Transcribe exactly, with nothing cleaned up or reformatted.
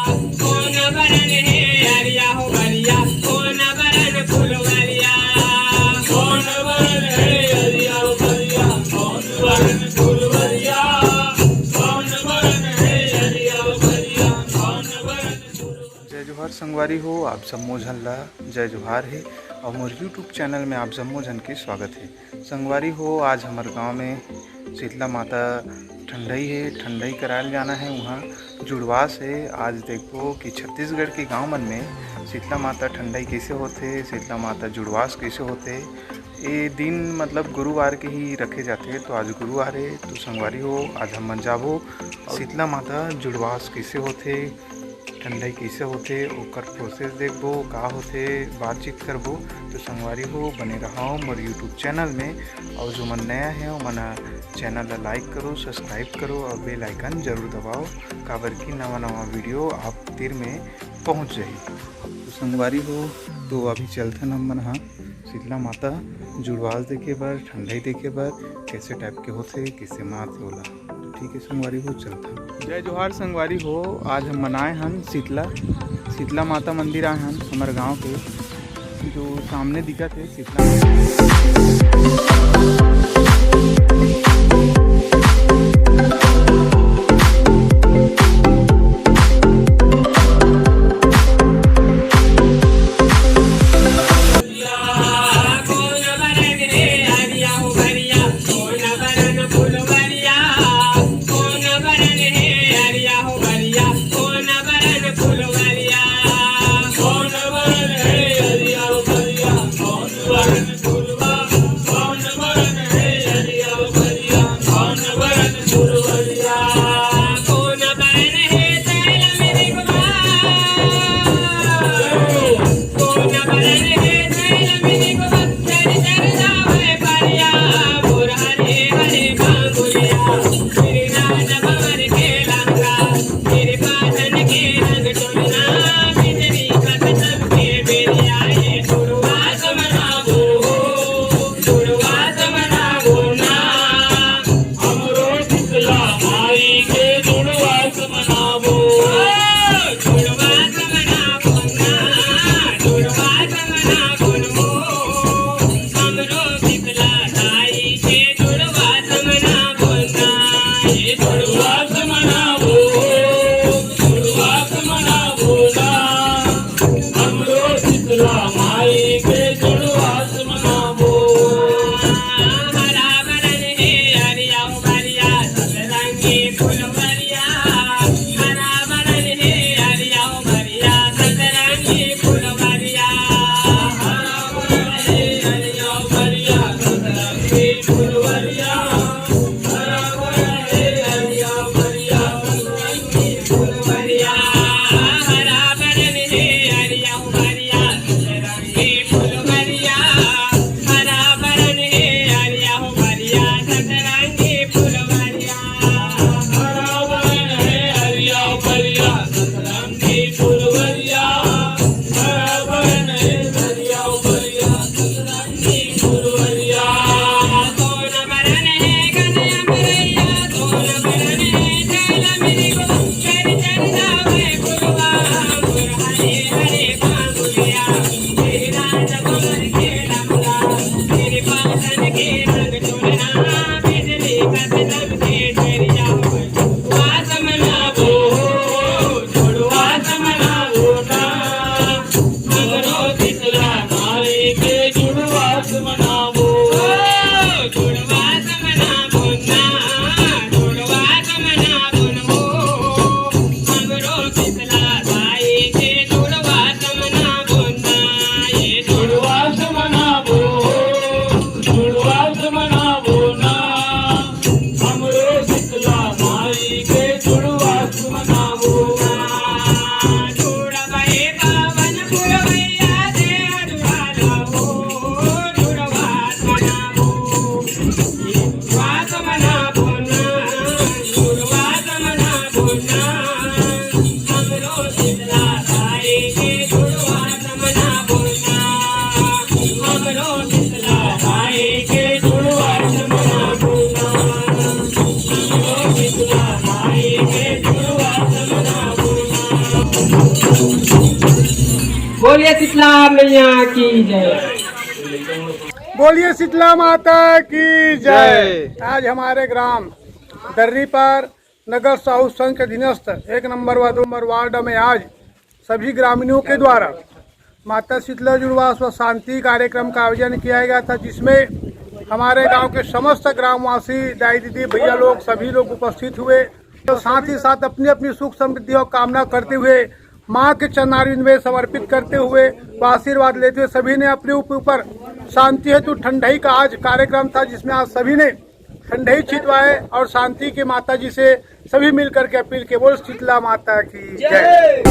कौन बरन हे अरिया हो बरिया, कौन बरन फुलवरिया। कौन बरन हे अरिया हो बरिया, कौन बरन फुलवरिया। कौन बरन हे अरिया हो बरिया, कौन बरन फुलवरिया। जय जोहार संगवारी हो, आप सम्मो झन ला जय जोहार हे। और मोर YouTube चैनल में आप सम्मो झन के स्वागत हे। संगवारी हो, आज हमर गांव में शीतला माता ठंडई हे, ठंडई करायल जाना हे, उहाँ जुड़वास हे। आज देखबो कि छत्तीसगढ़ के गांव मन में शीतला माता ठंडई कइसे होथे, शीतला माता जुड़वास कइसे होथे। ए दिन मतलब गुरुवार के ही रखे जाथे, तो आज गुरुवार हे। तो संगवारी हो, आज हमन जाबो शीतला माता जुड़वास कइसे होथे, ठंडई कइसे होथे, ओकर प्रोसेस देखबो, का होथे, बातचीत करबो। तो संगवारी हो, बने रहो मोर YouTube चैनल में। और जो मन नया हे, ओमन ह चैनल ला लाइक करो, सब्सक्राइब करो और बेल आइकन जरूर दबाओ, काबर कि नवा नवा वीडियो आप तीर में पहुंच जाही। तो संगवारी हो, तो अभी चलथन हमन ह शीतला माता जुड़वास देखे बर, ठंडई देखे बर, कइसे टाइप के होथे, कइसे मानथे ओला। तो ठीक हे संगवारी हो, चलथन। जय जोहार संगवारी हो, आज हमन आए हन शीतला, शीतला माता मंदिर आए हन हमर गांव के, जो सामने दिखत हे शीतला माता। शीतला मैया की जय। बोलिए शीतला माता की जय। आज हमारे ग्राम दर्री पर नगर साहू संघ के अधीनस्थ एक नंबर व दो नंबर वार्ड में आज सभी ग्रामीणों के द्वारा माता शीतला जुड़वा स्व शांति कार्यक्रम का आयोजन किया गया था, जिसमें हमारे गांव के समस्त ग्रामवासी, दाई दीदी, भैया लोग, सभी लोग उपस्थित हुए। तो साथ ही साथ अपनी अपनी सुख समृद्धि और कामना करते हुए माँ के चरणारविंद में समर्पित करते हुए व आशीर्वाद लेते हुए सभी ने अपने ऊपर शांति हेतु ठंडई का आज कार्यक्रम था, जिसमें आज सभी ने ठंडई छिटवाए और शांति के माता जी से सभी मिलकर के अपील के बोल शीतला माता की जय।